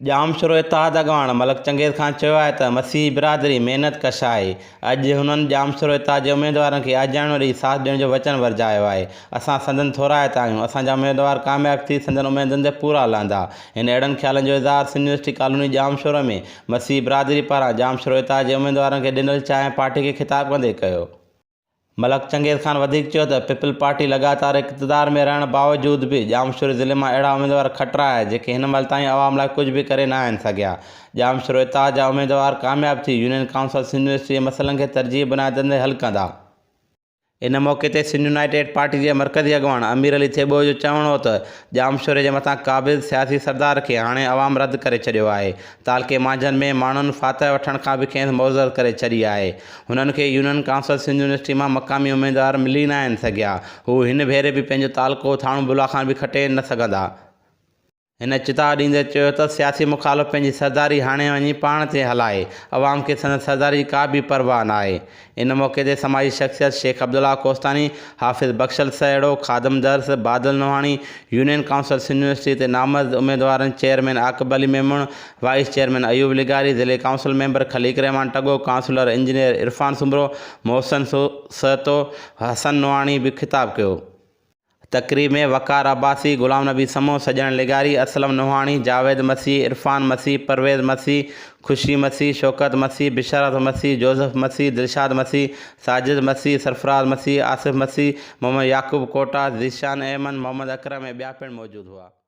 ڄامشورو اتحاد اڳواڻ ملڪ چنگيز خان چيو آهي ته مسيحي برادري محنت ڪش آهي، اڄ هنن ڄامشورو اتحاد جي اميدوارن کي آجياڻو ڏئي ساٿ ڏيڻ جو وچن ورجايو آهي، اسان سندن ٿورائتا آهيون، اسان جا اميدوار ڪامياب ٿي سندن اميدن تي پورا لهندا. هن اهڙن خيالن جو اظهار سنڌ يونيورسٽي ڪالوني ڄامشورو ۾ مسيحي برادري پاران ڄامشورو اتحاد جي اميدوارن کي ڏنل چانهه پارٽي کي خطاب ڪندي ڪيو. ملڪ چنگيز خان وڌيڪ چيو ته پيپلز پارٽي لڳاتار اقتدار ۾ رهڻ باوجود به ڄامشوري ضلعي مان اهڙا اميدوار کٽرايا جيڪي هن مهل تائين عوام لاء ڪجهه به ڪري ناهن سگهيا. ڄامشورو اتحاد جا اميدوار ڪامياب ٿي يونين ڪائونسل سنڌ يونيورسٽي جي مسئلن کي ترجيحي بنيادن تي حل ڪندا. ان موقعي تي سنڌ يونائيٽيڊ پارٽي جي مرڪزي اڳواڻ امير علي ٿيٻو جو چوڻ هو ته ڄامشوري جي مٿان قابض سياسي سردار کي هاڻي عوام رد ڪري ڇڏيو آهي، تعلقي مانجهند ۾ ماڻهن فاتح وٺڻ کان به کيس معزز ڪري ڇڏي آهي. هنن کي يونين ڪائونسل سنڌ يونيورسٽي مان مقامي اميدوار ملي ناهن سگهيا. هو هن ڀيري به پنهنجو تعلقو ٿاڻو بلا خان به کٽي نه سگهندا. هن چتاء ڏيندي چيو ته سياسي مخالف پنهنجي سرداري هاڻي وڃي پاڻ تي هلائي، عوام کي سندن سرداري جي ڪا به پرواهه ناهي. ان موقعي تي سماجي شخصيت شيخ عبدالله ڪوستاني، حافظ Bakhshal Saheru, Khadim Dars, Badal Nohani, union council Sindh university تي نامزد اميدوارن chairman Aqib Ali Memon, vice chairman Ayub لغاري، ضلعي council member Khaliq Rehman Tago, councillor engineer Irfan Soomro, Mohsin Sahito, Hassan Nohani به خطاب ڪيو. تقريب ۾ وقار عباسي، غلام نبي سمون، سڄڻ لغاري، اسلم نوحاڻي، جاويد مسيح، عرفان مسيح، پرويز مسيح، خوشي مسيح، شوڪت مسيح، بشارت مسيح، جوزف مسيح، دلشاد مسيح، ساجد مسيح، سرفراز مسيح، آصف مسيح، محمد يعقوب ڪوٽا، ذيشان احمد، محمد اڪرم ۽ ٻيا پڻ موجود هئا.